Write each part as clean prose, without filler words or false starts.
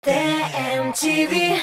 TMTV.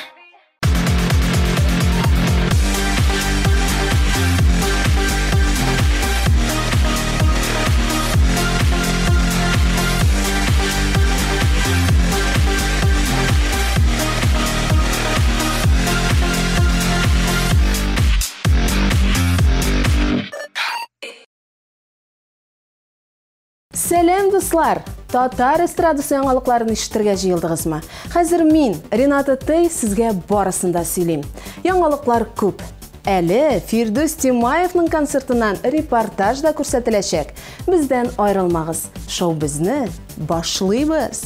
Сәлам, дуслар! Татар эстрадасы яңалыкларын ишетергә җыелдыгызмы? Хәзер мин, Рената Тей, сезгә барысын да сөйлим. Яңалыклар күп. Әле Фирдүс Тимаевның концертыннан репортаж да күрсәтеләчәк. Бездән аерылмагыз. Шоу безне башлыйбыз.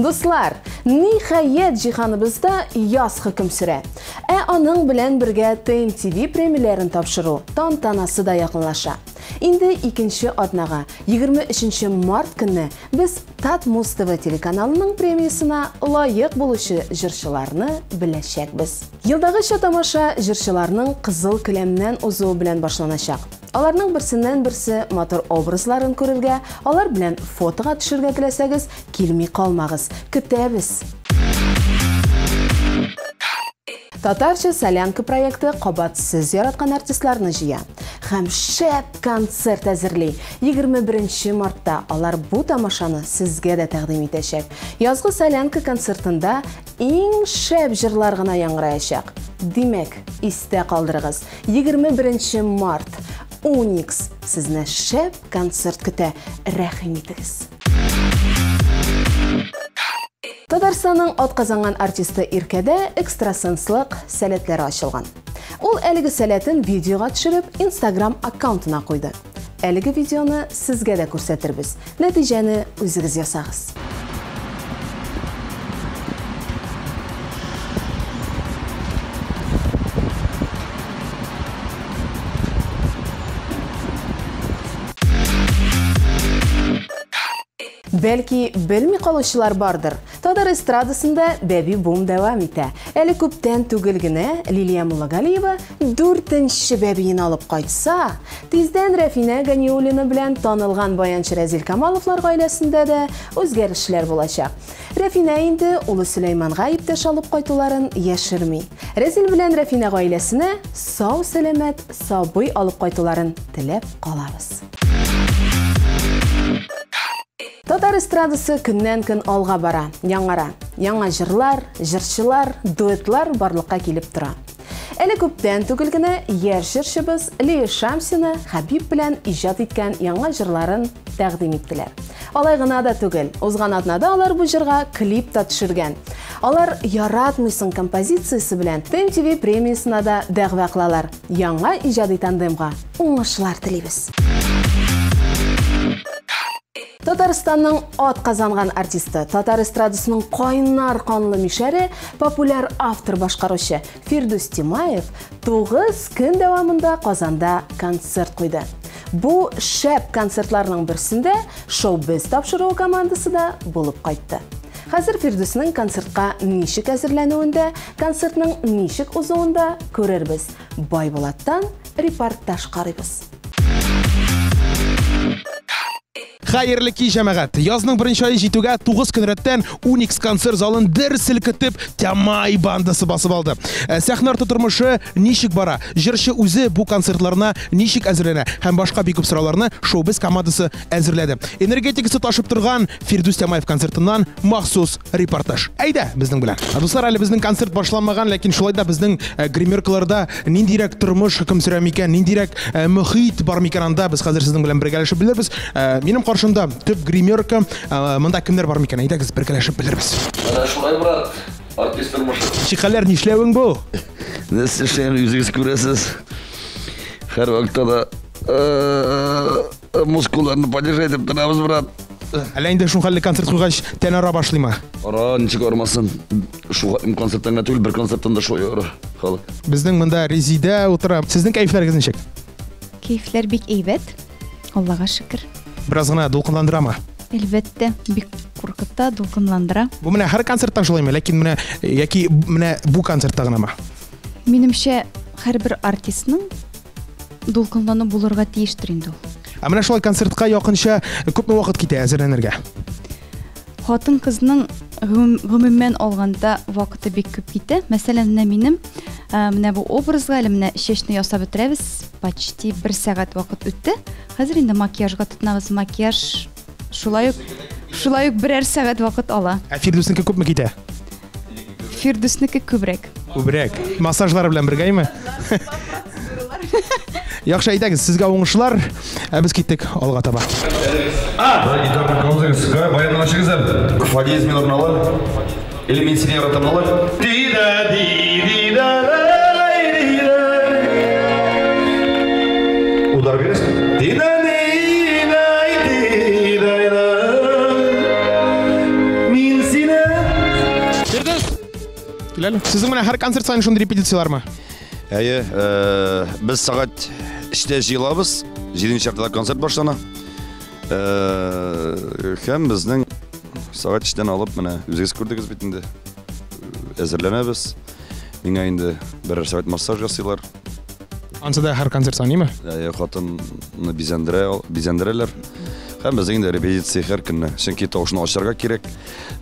Дуслар, ниһаять җиһаныбызда яз хөкем сөрә. Ә аның белән бергә TMTV премияләрен тапшыру тантанасы да якынлаша. Инде икенче атнага, 23 март көнне без Татмуз ТВ телеканалының премиясына лаек булучы җырчыларны беләчәкбез. Елдагыча тамаша җырчыларның кызыл келәмнән узуы белән башланачак. Аларның берсеннән берсе матур образларын күрергә, алар белән фотога төшергә теләсәгез, килми калмагыз. Көтәбез. Татарча солянка проекты кабат сез яраткан артистларны җыя һәм шәп концерт әзерли. 21 мартта алар бу тамашаны сезгә дә тәкъдим итәчәк. Язгы солянка концертында иң шәп җырлар гына яңгыраячак. Димәк, истә калдырыгыз. 21 март Уникс сезне шәп концерт көтә. Рәхим итегез. Татарстанның атказанган артисты Иркәдә экстрасенслык сәләтләре ачылган. Ул әлеге сәләтен видеога төшереп, Instagram аккаунтына куйды. Әлеге видеоны сезгә дә күрсәтербез. Нәтиҗәне үзегез ясагыз. Бәлки, белми калучылар бардыр. Татар эстрадасында бәби бум дәвам итә. Әле күптән түгел генә Лилия Муллагалиева дүртенче бәбиен алып кайтса, тиздән Рәфинә Ганиуллина белән танылган баянчы Рәзил Камаловлар гаиләсендә дә үзгәрешләр булачак. Рәфинә инде улы Сөләйманга иптәш алып кайтуларын яшерми. Рәзил белән Рәфинә гаиләсенә сау-сәламәт сабый алып кайтуларын теләп калабыз. Татар эстрадасы көннән-көн алга бара, яңара. Яңа җырлар, җырчылар, дуэтлар барлыкка килеп тора. Әле күптән түгел генә яшь җырчыбыз Лия Шамсина Хәбиб белән иҗат иткән яңа җырларын тәкъдим иттеләр. Алай гына да түгел, узган атнада алар бу җырга клип та төшергән. Алар Яратмыйсың композициясе белән TMTV премиясенә дә дәгъва кылалар. Яңа иҗади тандемга уңышлар телибез. Татарстанның ат казанган артисты, татар эстрадасының кайнар канлы мишәре, популяр автор башкаручы Фирдүс Тимаев 9 көн дәвамында Казанда концерт куйды. Бу шәп концертларның берсендә Шоу-Без тапшыруы командасы да булып кайтты. Хәзер Фирдүснең концертка ничек әзерләнүен дә, концертның ничек узуын да күрербез. Байбулаттан репортаж карыйбыз. Хәерле кич, җәмәгать. Язның беренче ае җитүгә 9 көн рәттән Уникс концерт залын дер селкетеп Тямай бандасы басып алды. Сәхнә арты тормышы ничек бара? Җырчы үзе бу концертларына ничек әзерләнә? Һәм башка бик күп сорауларны Шоу-Без командасы әзерләде. Энергетикасы ташып торган Фирдүс Тямаев концертыннан махсус репортаж. Әйдә, безнең белән. Дуслар, әле безнең концерт башланмаган, ләкин шулай да безнең гримеркаларда ниндирәк тормыш хөкем сөрә микән, ниндирәк мөхит бар микән анда, без хәзер сезнең белән бергәләшеп белербез. Минем каршымда төп гримерка, монда кемнәр бар микән? Әйдәгез, бергәләшеп белербез. Менә шулай, брат, артист тормышы. Ничек хәлләр, нишләвең бу? Нәрсә эшләгән, үзегез күрәсез. Һәр вакытта да мускулларны поддержать итеп торабыз, брат. Әллә инде шул хәлле концерт куйгач, тән ара башлыймы? Ара, ничек армасын. Шул концерттан гына түгел, бер концерттан да шулай ара халык. Безнең монда Резидә утыра. Сезнең кәефләрегез ничек? Кәефләр бик әйбәт. Аллага шөкер. Бераз гына дулкынландырамы? Әлбәттә, бик куркыта, дулкынландыра. Бу менә һәр концерттан шулаймы, ләкин менә яки менә бу концертта гынамы? Минемчә, һәрбер артистның дулкынлану булырга тиештер инде ул. Ә менә шулай концертка якынча күпме вакыт китә әзерләнергә? Хатын-кызның гомумән алганда вакыты бик күп китә. Мәсәлән, менә минем менә бу образга әле менә чәчне ясап бетерәбез, почти бер сәгать вакыт үтте. Хәзер инде макияжга тотынабыз. Макияж шулай ук берәр сәгать вакыт ала. Ә Фирдүснеке күпме китә? Фирдүснеке күбрәк. Күбрәк. Массажлары белән бергәме? Яхшы, әйдәгез, сезгә уңышлар. Ә без киттек алга таба. Баяннан ачыгыз әле. Фа диез минорны алар. Или мин сине яратам алар. Удар бирәсең. Мин сине. Фирдүс. Кил әле. Сезнең менә һәр концерт саен шундый репетицияләрме? Әйе, без сәгать 3-тә җыелабыз. 7-нче яртыда концерт башлана. Һәм безнең сәгать 3-тән алып, менә үзегез күрдегез бит инде, әзерләнәбез. Миңа инде берәр сәгать массаж ясыйлар. Ансы да һәр концерт саен, име? Әйе, хатынны бизәндерәләр. Һәм безнең инде репетиция һәр көнне. Чөнки тавышны ачарга кирәк.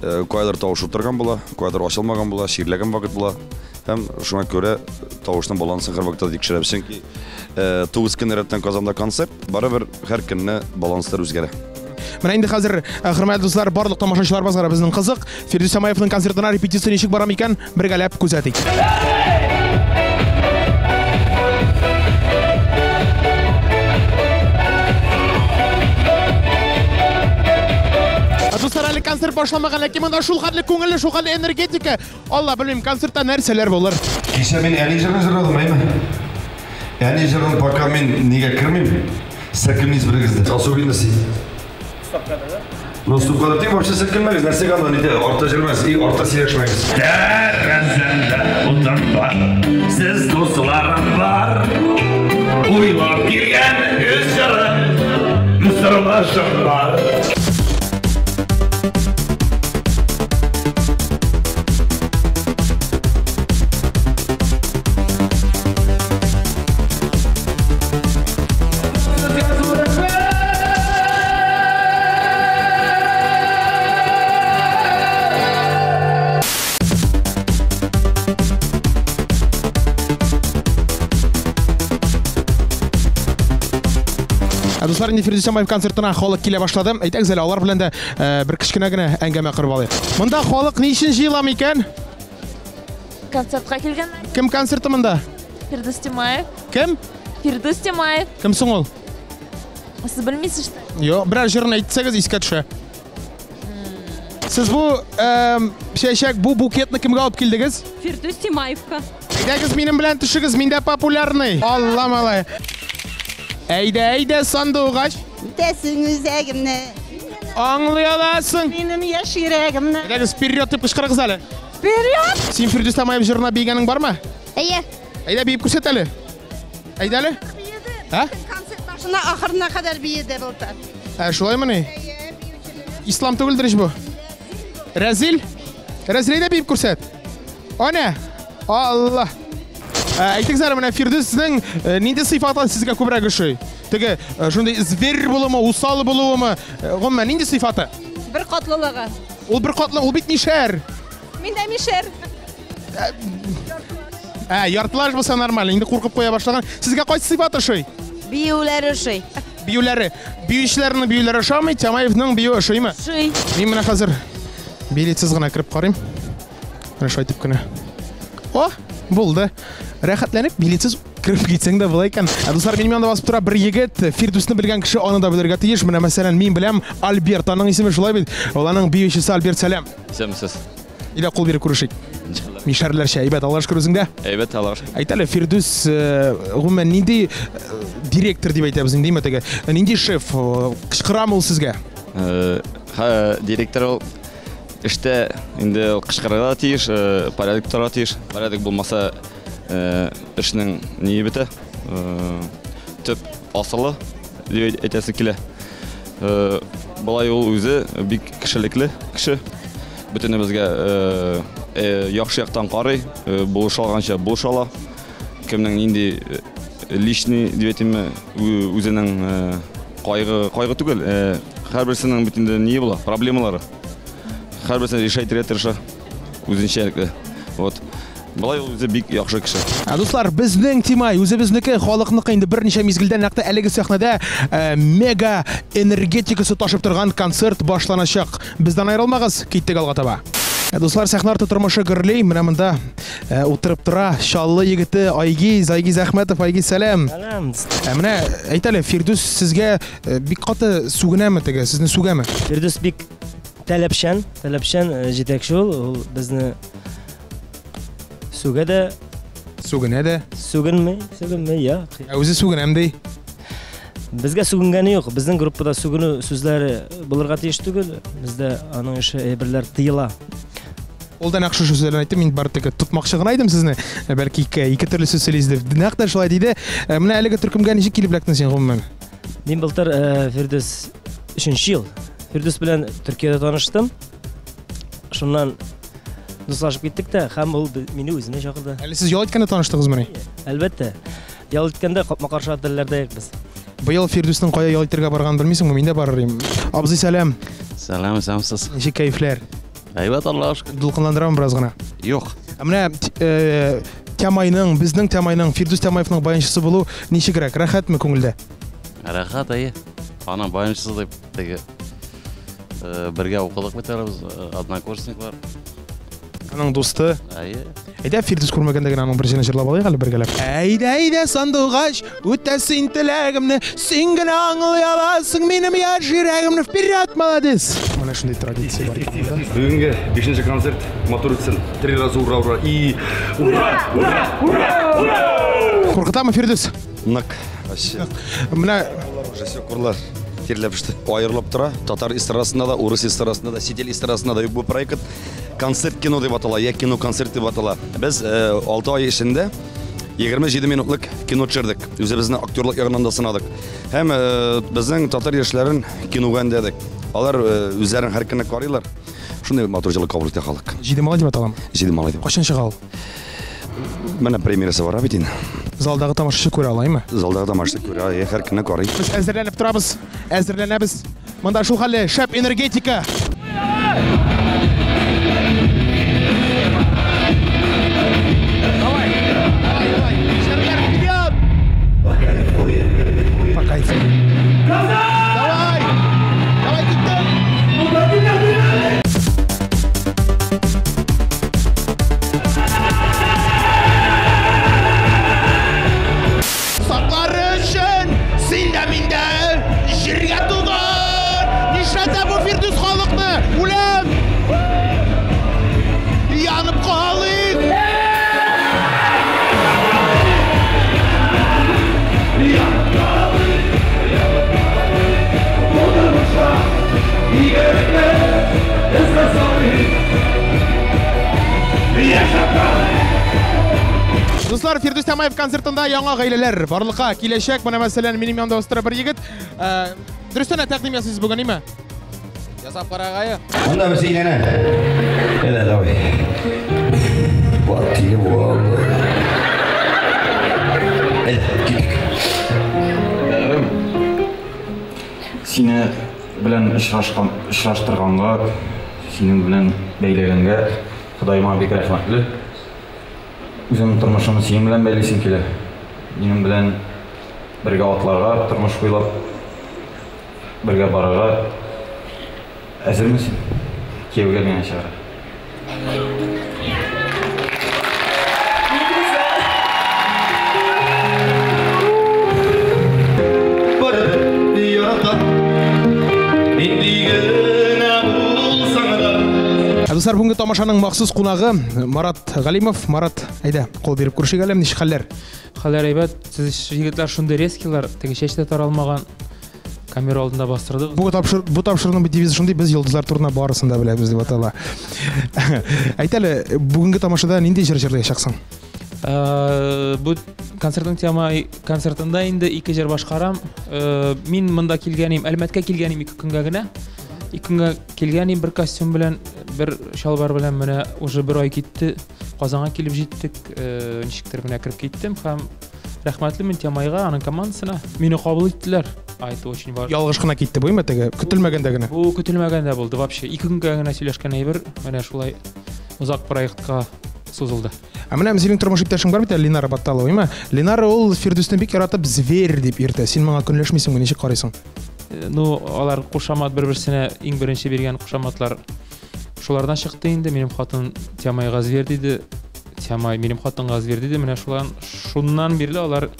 Кайдыр тавыш утырган була, кайдыр ачылмаган була, чирләгән вакыт була. Һәм шуңа күрә тавышның балансын һәр вакытта тикшерәбез. Чөнки 9 көн рәттән Казанда концерт, барыбер һәр көнне баланслар үзгәрә. Менә инде хәзер, хөрмәтле дуслар, барлык тамашачыларыбызга безнең кызык. Фирдүс Тямаевның концертына репетиция ничек бара микән, бергәләп күзәтик. Дуслар, әле концерт башламаган, ләкин монда шул хәтле күңелле, шул хәтле энергетика. Алла, белмим, концертта нәрсәләр булыр. Кичә мин әни җырын җырладым, әйме? Әни җырын пока мин нигә кермим? Селкенмейсез берегез дә. Особенно син. Ну, стоп кадр тик вообще селкенмәгез, нәрсәгә анда нитә, артта җөрмәгез, и артта сөйләшмәгез. Тәрәзәмдә утым бар, сез дусларым бар. Уйлап килгән үз җырым, үз тормышым бар. Дуслар, инде Фирдүс Тямаев концертына халык килә башлады. Әйтәгез әле, алар белән дә бер кечкенә генә әңгәмә корып алыйк. Монда халык ни өчен җыела микән? Концертка килгәннәр. Кем концерты монда? Фирдүс Тямаев. Кем? Фирдүс Тямаев. Кем соң ул? Сез белмисез, что? Юк, берәр җырын әйтсәгез искә төшә. Сез бу чәчәк, бу букетны кемгә алып килдегез? Фирдүс Тямаевка. Әйдәгез минем белән төшегез, мин дә популярный. Алла малай. Әйдә, әйдә, сандугач. Үтәсең үзәгемне. Аңлый аласың. Минем яшь йөрәгемне. Әйдәгез, вперед дип кычкырыгыз әле. Вперед! Син Фирдүс Тямаев җырына биегәнең бармы? Әйе. Әйдә, биеп күрсәт әле. Әйдә әле. Ә? Концерт башына ахырына кадәр биеде былтыр. Ә, шулаймыни? Ислам түгелдер ич бу. Рәзил? Рәзил, әйдә биеп күрсәт. Әнә. Алла. Әйтегез әле, менә Фирдүснең нинди сыйфаты сезгә күбрәк ошый? Теге шундый зверь булуымы, усал булуымы? Гомумән, нинди сыйфаты? Бер катлылыгы. Ул бер катлы, ул бит мишәр. Мин дә мишәр. Яртылаш булса нормаль, инде куркып куя башлаган. Сезгә кайсы сыйфат ошый? Биюләре ошый. Биюләре. Биючеләрнең биюләре ошамый, Тямаевның биюе ошыймы? Ошый. Мин менә хәзер билетсез гына кереп карыйм. Менә шулай итеп кенә. О, булды. Рәхәтләнеп билетсез кереп китсәң дә була икән. Дуслар, минем янымда басып тора бер егет. Фирдүсне белгән кеше аны да белергә тиеш. Менә мәсәлән, мин беләм Альберт, аның исеме шулай бит. Ул аның биючесе Альберт, сәлам. Исәнмесез. Илә кул биреп күрешик. Мишәрләрчә, әйбәт, Аллаһка шөкер, үзеңдә? Әйбәт, Аллаһка шөкер. Әйт әле, Фирдүс, гомумән, нинди директор дип әйтәбез инде, димме теге? Нинди шеф? Кычкырамы ул сезгә? Директор ул эштә инде ул кычкырырга тиеш, порядок торырга тиеш. Порядок булмаса, эшнең ние бетә? Төп асылы дип әйтәсе килә. Болай ул үзе бик кешелекле кеше. Бөтенебезгә яхшы яктан карый, булыша алганча булыша ала. Кемнең нинди личный дип әйтимме, үзенең кайгы, кайгы түгел, һәрберсенең бит инде ние була, проблемалары. Һәрберсен решать итәргә тырыша. Үзенчәлекле. Вот. Болай ул үзе бик яхшы кеше. Ә, дуслар, безнең Тимай, үзебезнеке, халыкныкы инде берничә мизгелдән нәкъ тә әлеге сәхнәдә э, мега энергетикасы ташып торган концерт башланачак. Бездән аерылмагыз, киттек алга таба. Ә, дуслар, сәхнә арты тормышы гөрли. Менә монда э, утырып тора Чаллы егете Айгиз, Айгиз Әхмәтов. Айгиз, сәлам. Сәлам. Ә менә әйт әле, Фирдүс сезгә э, бик каты сүгенәме теге, сезне сүгәме? Фирдүс бик таләпчән, таләпчән җитәкче ул, ул безне сүгә дә, Сүгенә дә. Сүгенми, сүгенми, я. Ә үзе сүгенәм ди. Безгә сүгенгәне юк. Безнең группада сүгенү сүзләре булырга тиеш түгел. Бездә аның ише әйберләр тыела. Ул да нәкъ шушы сүзләрне әйтте. Мин бары тик тотмакчы гына идем сезне. Бәлки ике, ике төрле сүз сөйлисез дип. Нәкъ тә шулай диде. Менә әлеге төркемгә ничек килеп эләктең син гомумән? Мин былтыр Фирдүс өченче ел. Фирдүс белән Төркиядә таныштым. Шуннан дуслашып киттек тә, һәм ул мине үзенә чакырды. Әле сез ял иткәндә таныштыгызмыни? Әлбәттә. Ял иткәндә капма-каршы отельләрдә идек без. Быел Фирдүснең кая ял итәргә барганын белмисеңме? Мин дә барыр идем. Абзый, сәлам. Сәлам, исәнмесез. Ничек кәефләр? Әйбәт, Аллага шөкер. Дулкынландырамы бераз гына? Юк. Ә менә э, Тямайның, безнең Тямайның, Фирдүс Тямаевның баянчысы булу ничегрәк? Рәхәтме күңелдә? Рәхәт, әйе. Аның баянчысы дип теге э, бергә укыдык бит әле без, э, однокурсниклар. Аның дусты. Әйе. Әйдә, Фирдүс күрмәгәндә генә аның бер җырын җырлап алыйк әле бергәләп. Әйдә, әйдә, сандугач, үтә син теләгемне, син генә аңлый аласың минем яшь йөрәгемне. Вперед, молодец! Менә шундый традиция бар икән монда. Бүгенге бишенче концерт матур үтсен. Три раза ура, ура и ура, ура, ура, ура! Куркытамы, Фирдүс? Нык. Вообще. Менә Уже все курлар тирләп пеште. Аерылып тора. Татар эстрадасында да, урыс эстрадасында да, чит ил эстрадасында да юк бу проект. Концерт кино дип атала, я кино концерт дип атала. Без 6 ай эчендә 27 минутлык кино төшердек. Үзебезне актерлык ягыннан да сынадык. Һәм безнең татар яшьләрен кинога өндәдек. Алар үзләрен һәр көнне карыйлар. Шундый матур җылы кабул итә халык. Җиде малай дип аталамы? Җиде малай дип. Кайчан чыга ул? Менә премьерасы бара бит инде. Залдагы тамашачы күрә алаймы? Залдагы тамашачы күрә, һәр көнне карый. Без әзерләнеп торабыз, әзерләнәбез. Монда шул хәлле шәп энергетика. Давай, давай, давай. Шәрләр вперед! По кайфу. Давай! Давай, киттек! Саклар өчен син дә мин дә җиргә туган. Нишләтә бу Фирдүс халыкны? Үләм! Янып калыйк! Дуслар, Фирдүс Тямаев концертында яңа гаиләләр барлыкка киләчәк. Менә мәсәлән, минем янымда бастыра бер егет. Э, дөрестән дә тәкъдим ясыйсыз бүген, име? Ясап карагае. Монда берсе өйләнә. Әйдә, давай. Вот тиле булды. Әйдә, киттек. Сине белән очрашкан, очраштырганга, синең белән бәйләгәнгә Ходаема бик рәхмәтле. Үземнең тормышымны синең белән бәйлисем килә. Минем белән бергә атларга, тормыш буйлап бергә барырга әзерме син? Кияүгә миңа чыгарга. Дуслар, бүгенге тамашаның махсус кунагы Марат Галимов. Марат, әйдә, кул биреп күрешик әле, ничек хәлләр? Хәлләр әйбәт. Сез егетләр шундый резкийлар, теге чәч тә таралмаган. Камера алдында бастырдык. Бу тапшыр бу тапшыруның бит девизы шундый, без йолдызлар турында барысын да беләбез дип атала. Әйт әле, бүгенге тамашада нинди җыр җырлаячаксың? Э, бу концертның тема концертында инде ике җыр башкарам. Э, мин монда килгәнем, Әлмәткә килгәнем ике көнгә генә. Ике көнгә килгәнем бер костюм белән, бер чалбар белән менә уже бер ай китте. Казанга килеп җиттек, э, ничектер менә кереп киттем һәм рәхмәтлемен Тямайга, аның командасына. Мине кабул иттеләр. А это очень важно. Ялгыш кына китте бу, теге, көтелмәгәндә генә. Бу көтелмәгәндә булды вообще. Ике көнгә генә сөйләшкән әйбер, менә шулай озак проектка сузылды. Ә менә синең тормыш иптәшең бар бит әле, Линара Батталова, әйме? Линара ул Фирдүсне бик яратып зверь дип йөртә. Син моңа көнләшмисеңме, ничек карыйсың? Э, ну, алар кушамат бер-берсенә иң беренче биргән кушаматлар шулардан чыкты инде. Минем хатын Тямайга зверь диде. Тямай минем хатынга зверь диде. Менә шулан шуннан бирле алар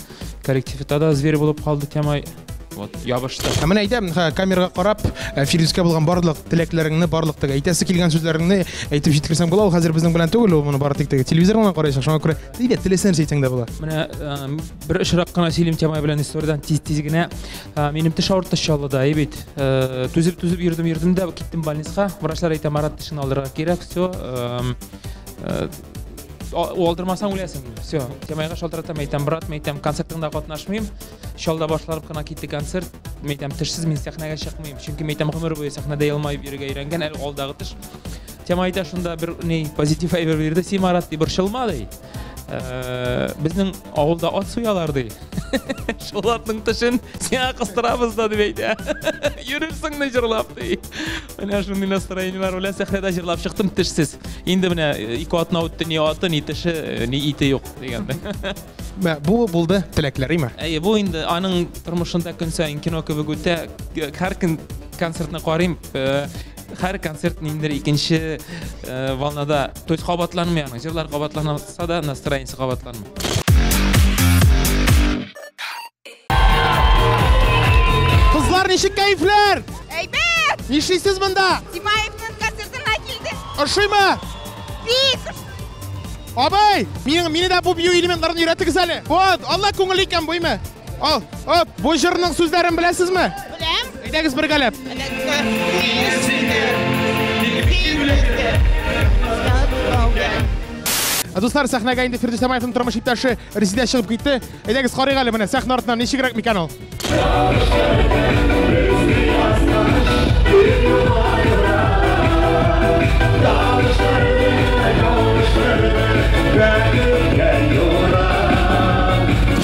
коллективта да зверь булып калды Тямай. Вот, ябышты. Ә менә әйдә, камерага карап, э, Фирдүскә булган барлык теләкләреңне, барлык теге әйтәсе килгән сүзләреңне әйтеп җиткерсәң була. Ул хәзер безнең белән түгел, ул моны бары тик теге телевизор гына карыйсың. Шуңа күрә әйдә, теләсә нәрсә әйтсәң дә була. Менә э, бер очрак кына сөйлим Тямай белән историядән тиз-тиз генә. Э, минем теш авыртты Чаллыда, әй бит. Түзеп-түзеп йөрдем, йөрдем дә киттем больницага. Врачлар әйтә, Марат тешен алдырырга кирәк, все. Алдырмасаң үләсең. Все. Тямайга шалтыратам, әйтәм, брат, әйтәм, концертыңда катнашмыйм. Чалда башланып кына китте концерт. Мин әйтәм, тешсез мин сәхнәгә чыкмыйм. Чөнки мин әйтәм, гомер буе сәхнәдә елмаеп йөрергә өйрәнгән, әле алдагы теш. Тямай әйтә, шунда бер ни позитив әйбер бирде. Син, Марат, ди, борчылма, ди. Э, безнең авылда ат суялар, ди. Шул атның тешен сиңа кыстырабыз да, дип әйтә. Йөрерсең дә җырлап, ди. Менә шундый настроениеләр белән сәхнәдә җырлап чыктым тешсез. Инде менә э, ике атна үтте, ни аты, ни теше, э, ни ите юк дигәндә. Мә, бу булды теләкләр, име? Әйе, бу инде аның тормышында көн саен кино кебек үтә. Һәр көн концертны карыйм. Э, һәр концерт ниндидер икенче э, волнада. То есть кабатланмый аның. Җырлар кабатланса да, настроениесе кабатланмый. Кызлар, ничек кәефләр? Әйбәт! Нишлисез монда? Тимаевның концертына килдек. Ошыймы? Бик Абый, мине, мине дә бу бию элементларын өйрәтегез әле. Вот, Алла күңеле икән бу име? Ал, оп, бу җырның сүзләрен беләсезме? Беләм. Әйдәгез бергәләп. Ә, Дуслар, сәхнәгә инде Фирдүс Тямаевның тормыш иптәше Резидә чыгып китте. Әйдәгез карыйк әле менә сәхнә артыннан ничегрәк микән ул?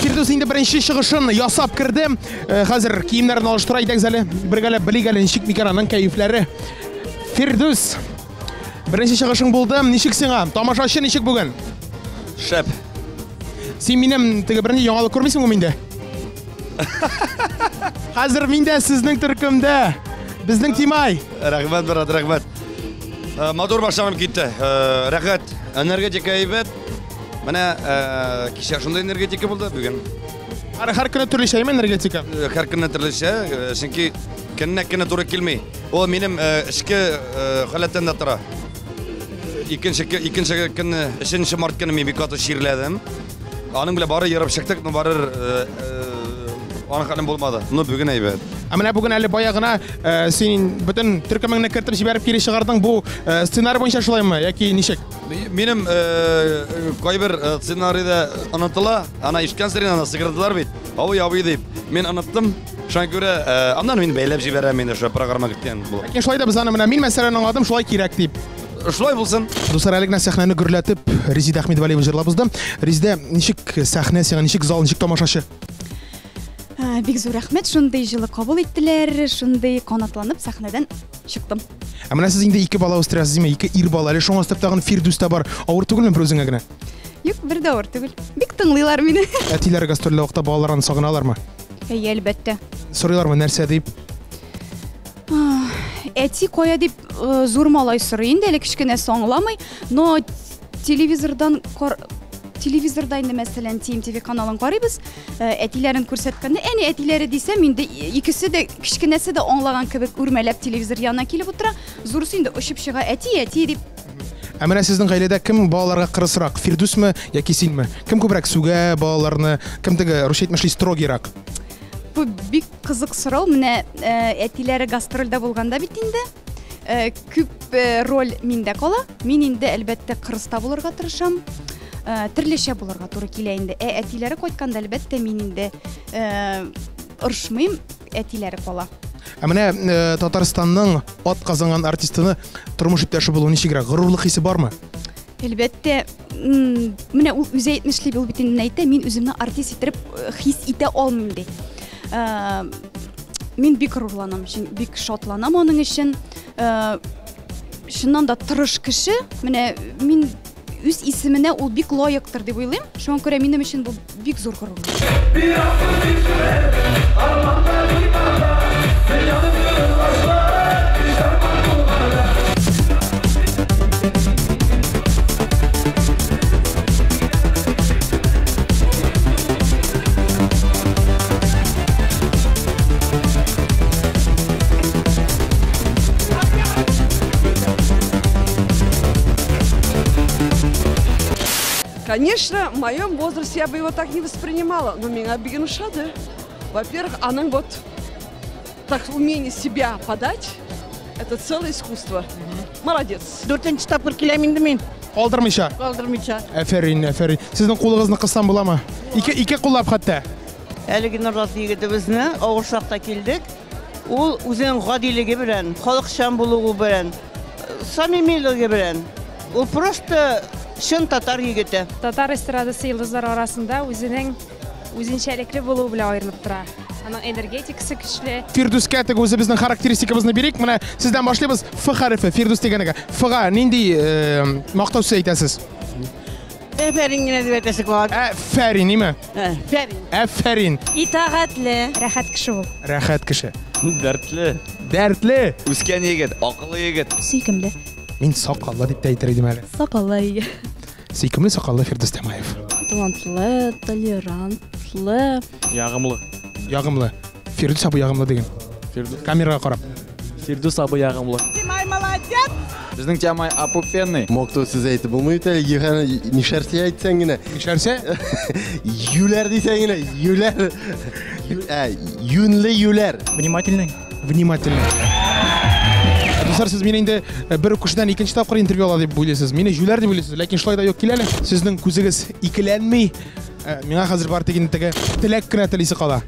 Фирдүс инде беренче чыгышын ясап керде. Э, хәзер киемнәрен алыштыра әйдәгез әле. Бергәләп белик әле ничек микән аның кәефләре. Фирдүс, беренче чыгышың булды. Ничек сиңа? Тамашачы ничек бүген? Шәп. Син минем теге бернинди яңалык күрмисеңме миндә? Хәзер мин дә сезнең төркемдә. Безнең Тимай. Рәхмәт, брат, рәхмәт. Э, матур башланып китте. Э, рәхәт. Энергетика әйбәт. Менә э, кичә шундый энергетика булды бүген. Һәр һәр көне төрлечә энергетика. Һәр көне төрлечә, чөнки көнне көне туры килми. Ул минем эчке халәттән дә тора. Икенче икенче көнне, өченче март көне мин бик каты чирләдем. Аның белән бары ерып чыктык, но барыр э, э, аның хәлем булмады. Но бүген әйбәт. Ә менә бүген әле бая гына э, син бөтен төркемеңне кертеп җибәреп кире чыгардың. Бу сценарий буенча шулаймы яки ничек? Минем кайбер сценарийда онытыла. Ана ишеткән сирен ана сыгырдылар бит. Абый, абый дип. Мин оныттым. Шуңа күрә аннан мин бәйләп җибәрәм инде шул программа көткән булып. Ләкин шулай да без аны менә мин мәсәлән аңладым, шулай кирәк дип. Шулай булсын. Дуслар, әле генә сәхнәне гөрләтеп Резидә Әхмәтвәлиева җырлап узды. Резидә, ничек сәхнә сиңа, ничек зал, ничек тамашачы? Бик зур рәхмәт, шундый җылы кабул иттеләр, шундый канатланып сәхнәдән чыктым. Ә менә сез инде ике бала үстерәсез, димәк, ике ир бала. Әле шуңа өстәп тагын Фирдүс тә бар. Авыр түгелме бер үзеңә генә? Юк, бер дә авыр түгел. Бик тыңлыйлар мине. Әтиләр гастрольдә вакытта балаларын сагыналармы? Әйе, әлбәттә. Сорыйлармы нәрсә дип? Әти кая дип э, зур малай сорый инде, әле кечкенәсе аңламый, но телевизордан кар... телевизорда инде мәсәлән TMTV каналын карыйбыз, э, әтиләрен күрсәткәндә, әни әтиләре дисәм, инде икесе дә кечкенәсе дә аңлаган кебек үрмәләп телевизор янына килеп утыра, зурысы инде очып чыга, әти, әти дип. Ә менә сезнең гаиләдә кем балаларга кырысрак, Фирдүсме яки синме? Кем күбрәк сүгә балаларны, кем теге русча әйтмешли строгийрак? Бу бик кызык сорау. Менә э, әтиләре гастрольдә булганда бит инде э, күп э, роль миндә кала. Мин инде әлбәттә кырыста булырга тырышам. Төрлечә булырга туры килә инде. Ә әтиләре кайтканда әлбәттә мин инде орышмыйм, әтиләре кала. Ә менә э, Татарстанның ат казанган артистыны тормыш иптәше булу ничегрәк? Горурлык хисе бармы? Әлбәттә, менә ул үзе әйтмешли, ул бит инде әйтә, мин үземне артист итеп э, хис итә алмыйм ди. Э, Мин бик горурланам, бик шатланам аның өчен. Чыннан да тырыш кеше. Менә мин үз исеменә ул бик лаектыр дип уйлыйм. Шуңа күрә минем өчен бу бик зур горурлык. Конечно, в моем возрасте я бы его так не воспринимала, но меня бик ошады. Во-первых, аның вот так умение себя подать, это целое искусство. Молодец. Дүртенче тапкыр киләм инде мин. Калдырмыйча? Калдырмыйча. Әфәрин, әфәрин. Сезнең кулыгызны кыссам буламы? Ике куллап хәтта. Әлеге Нурлат егетебезне авыр чакта килдек. Ул үзенең гадилеге белән, халыкчан булуы белән, самимилеге белән. Ул просто чын татар егете. Татар эстрадасы йолдызлары арасында үзенең үзенчәлекле булуы белән аерылып тора. Аның энергетикасы көчле. Фирдүскә теге үзебезнең характеристикабызны бирик. Менә сездән башлыйбыз. Ф хәрефе, Фирдүс дигәнегә. Ф-га нинди мактау сүзе әйтәсез? Әфәрин генә дип әйтәсе кала. Әфәрин, ниме? Әфәрин. Әфәрин. Итагатьле. Рәхәт кеше ул. Рәхәт кеше. Дәртле. Дәртле. Үскән егет, акыллы егет. Сөйкемле. Мин сакаллы дип тә әйтер идем әле. Сакаллы, әйе. Сөйкемле сакаллы Фирдүс Тямаев. Талантлы, толерантлы. Ягымлы. Ягымлы. Фирдүс абый ягымлы диген. Фирдүс. Камерага карап. Фирдүс абый ягымлы. Тямай молодец. Безнең Тямай опупенный. Мактау сүзе әйтеп булмый бит әле, нишләрсә әйтсәң генә. Нишләрсә? Юләр дисәң генә, юләр. Юнле юләр. Внимательный. Внимательный. Дуслар, сез мине инде бер үк кешедән икенче тапкыр интервью ала дип уйлыйсыз. Мине җүләр дип уйлыйсыз, ләкин шулай да юк килә әле. Сезнең күзегез икеләнми. Миңа хәзер бар тик инде теге теләк кенә телисе кала.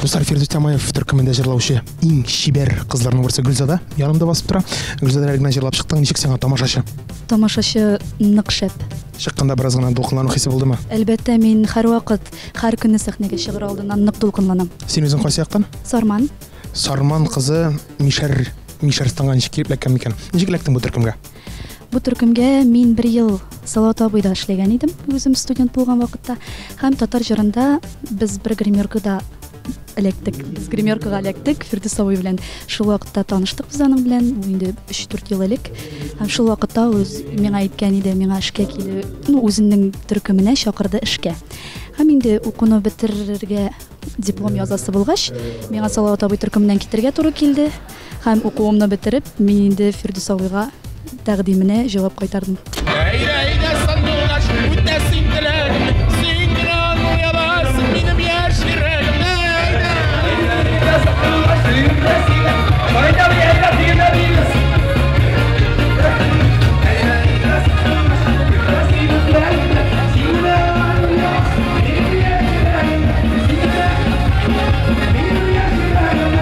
Дуслар, Фирдүс Тямаев төркемендә җырлаучы иң чибәр кызларның берсе Гөлзада янымда басып тора. Гөлзада, әле генә җырлап чыктың, ничек сиңа тамашачы? Тамашачы нык шәп. Чыкканда бераз гына дулкынлану хисе булдымы? Әлбәттә, мин һәрвакыт, һәр көнне сәхнәгә чыгыр алдыннан нык дулкынланам. Син үзең кайсы яктан? Сарман. Сарман кызы Мишәр, Мишәрстанга ничек килеп эләккән микән? Ничек эләктең бу төркемгә? Бу төркемгә мин бер ел Салават абыйда эшләгән идем, үзем студент булган вакытта. Һәм татар җырында без бер гримеркада эләктек. Без гримеркага эләктек Фирдүс абый белән. Шул вакытта таныштык без аның белән, бу инде 3-4 ел элек. Һәм шул вакытта ул үз миңа әйткән иде, миңа эшкә килү, ну, үзенең төркеменә чакырды эшкә. Һәм инде укуны бетерергә диплом язасы булгач, миңа Салават абый төркеменнән китергә туры килде. Һәм укуымны бетереп, мин инде Фирдүс абыйга тәкъдименә җавап кайтардым. Әйдә, әйдә, сандугач, үтә син теләгемне, син генә аңлый аласың минем яшь йөрәгемне. Әйдә, әйдә, сандугач, үтә син. Әйдә, әйдә, дигәндә дибез. Әйдә, әйдә, сандугач, үтә син теләгемне, син генә аңлый аласың минем яшь йөрәгемне. Син генә минем яшь йөрәгемне.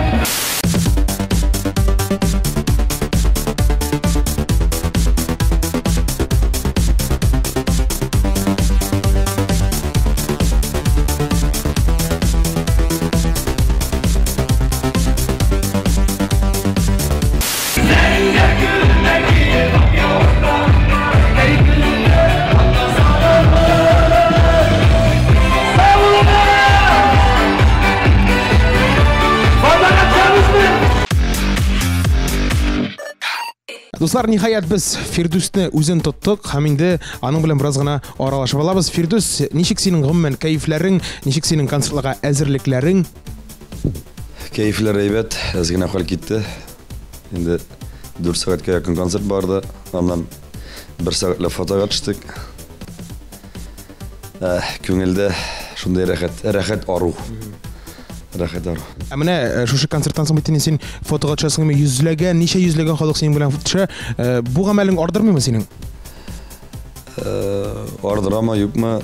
Дуслар, ниһаять без Фирдүсне үзен тоттык һәм инде аның белән бераз гына аралашып алабыз. Фирдүс, ничек синең гомумән кәефләрең, ничек синең концертларга әзерлекләрең? Кәефләр әйбәт, әз генә хәл китте. Инде 4 сәгатькә якын концерт барды. Аннан 1 сәгатьләп фотога төштек. Күңелдә шундый рәхәт, рәхәт ару. Рәхәт ару. Ә менә э, шушы концерттан соң бит инде син фотога төшәсең, йөзләгән, ничә йөзләгән халык синең белән төшә. Э, бу гамәлең ардырмыймы синең? Э, ардырамы, юкмы?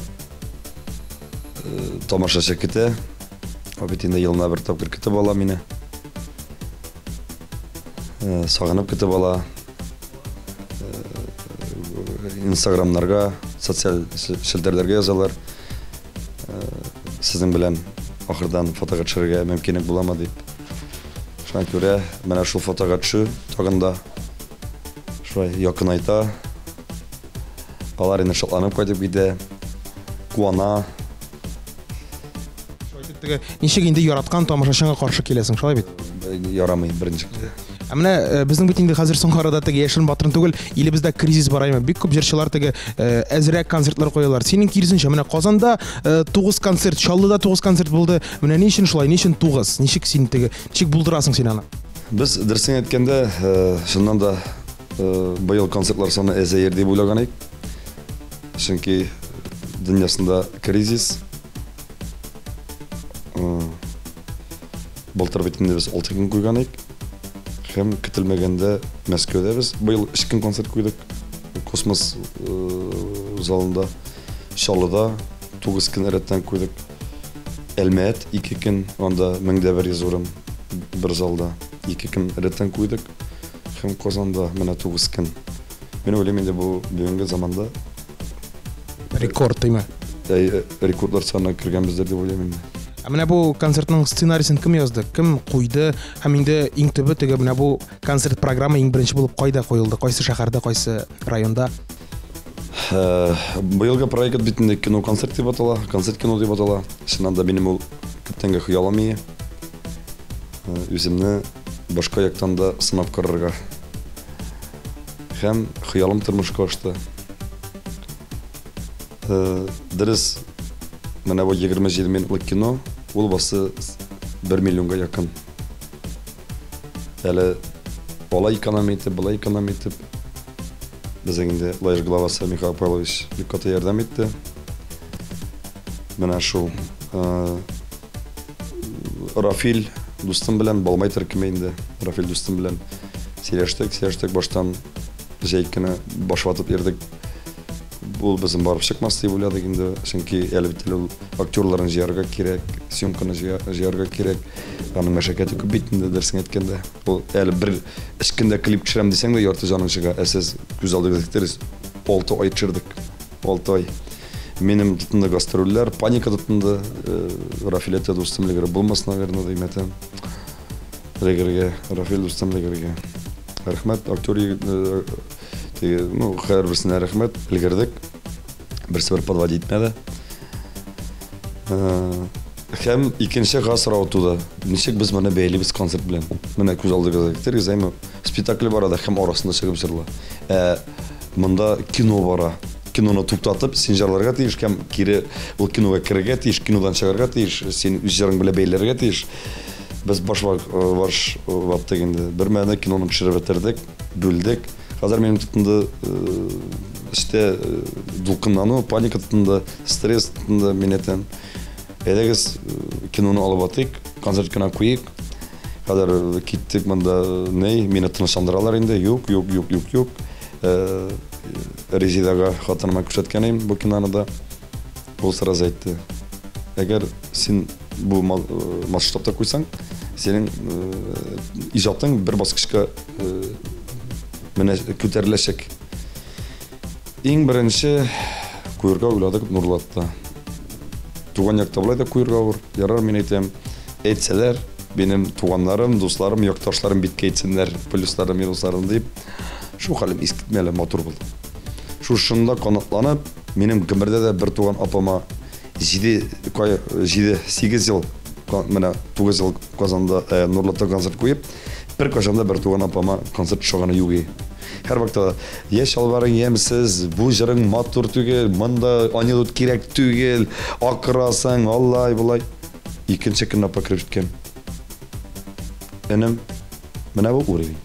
Тамашачы көтә. Ул бит инде елына бер тапкыр көтеп ала мине. Сагынып көтеп ала. Инстаграмнарга, социаль челтәрләргә язалар. Сезнең белән ахырдан фотога төшәргә мөмкинлек буламы дип. Шуңа күрә менә шул фотога төшү тагын да шулай якынайта. Алар инде шатланып кайтып китә, куана. Шулай итеп теге ничек инде яраткан тамашачыңа каршы киләсең, шулай бит? Ярамый берничек тә. Ә менә э, безнең бит инде хәзер соңгы арада теге яшерен батырын түгел, илебездә кризис бара име. Бик күп җырчылар теге э, әзрәк концертлар куялар. Синең киресенчә, менә Казанда 9 э, концерт, Чаллыда 9 концерт булды. Менә ни өчен шулай, ни өчен 9? Ничек син теге, ничек булдырасың син аны? Без дөресен әйткәндә, чыннан да быел концертлар саны әзәер дип уйлаган идек. Чөнки дөньясында кризис. Былтыр бит инде без 6 көн куйган идек. Һәм көтелмәгәндә Мәскәүдә без быел 3 көн концерт куйдык. Космос э, залында, Чаллыда 9 көн рәттән куйдык. Әлмәт 2 көн, анда 1100 урын бер залда 2 көн рәттән куйдык. Һәм Казанда менә 9 көн. Мин уйлыйм инде бу бүгенге заманда рекорд димә. Э, рекордлар санына кергәнбездер дип уйлыйм инде. Ә менә бу концертның сценарийсын кем язды? Кем куйды? Һәм инде иң төбе теге менә бу концерт программа иң беренче булып кайда куелды? Кайсы шәһәрдә, кайсы районда? Э, быелгы проект бит инде кино концерт дип атала, концерт кино дип атала. Чыннан да минем ул күптәнге хыялым ие. Э, үземне башка яктан да сынап карарга. Һәм хыялым тормышка ашты. Э, дөрес, менә бу 27 минутлык кино, ул басы 1 миллионга якын. Әле алай экономия итеп, болай экономия итеп, безнең инде Лаеш главасы Михаил Павлович бик каты ярдәм итте. Менә шул. Э, Рафил дустым белән, Балмай төркеме инде, Рафил дустым белән сөйләштек, сөйләштек баштан җәй көне баш ватып йөрдек. Ул безнең барып чыкмас дип уйладык инде, чөнки әле бит әле ул актерларын җыярга кирәк, съемканы җыярга кирәк. Аның мәшәкате күп бит инде, дөресен әйткәндә. Ул әле бер өч көндә клип төшерәм дисәң дә ярты җаның чыга. Ә сез күз алдыгызга китерегез, 6 ай төшердек. 6 ай. Минем тотынды гастрольләр, паника тотынды. Э, Рафил әйтә, дустым, элгәре булмас, наверное, дим әйтәм. Элгәргә, Рафил дустым, элгәргә. Рәхмәт, актер э, теге, ну, һәрберсенә рәхмәт, элгәрдек. Берсе бер подводить итмәде. Э, һәм икенче га сорау туды. Ничек без моны бәйлибез концерт белән? Менә күз алдыгызга китерегез, әйме, спектакль бара да һәм арасында чыгып җырла. Ә Монда кино бара. Киноны туктатып, син җырларга тиеш һәм кире ул кинога керергә тиеш, кинодан чыгарга тиеш, син үз җырың белән бәйләргә тиеш. Без баш баш ваттык инде. Бер мәлне киноны төшереп бетердек, бүлдек. Хәзер минем тотынды эчтә дулкынлану, паника тотынды, стресс тотынды, мин әйтәм. Әйдәгез, киноны алып атыйк, концерт кына куйыйк. Хәзер киттек монда, ней, мине тынычландыралар инде. Юк, юк, юк, юк, юк. Э, Резидага хатыныма күрсәткән идем бу киноны да. Ул сразу әйтте. Әгәр син бу э, масштабта куйсаң, синең э, иҗатың бер баскычка менә күтәреләчәк. Иң беренче куерга уйладык Нурлатта. Туган якта болай да куерга авыр. Ярар, мин әйтәм, әйтсәләр, минем туганнарым, дусларым, якташларым биткә әйтсеннәр, плюсларын, минусларын дип. Шул хәлем искитмәле матур булды. Шушында канатланып, минем гомердә дә бер туган апама 7 7 8 ел менә 9 ел Казанда э, Нурлатта концерт куеп, бер кашанда бер туган апама концерт ошаганы юк иде. Һәр вакытта я чалбарың ямьсез, бу җырың матур түгел, монда анекдот кирәк түгел, акырасың, алай болай. Икенче көнне апа кереп җиткән. Энем, менә бу уровень.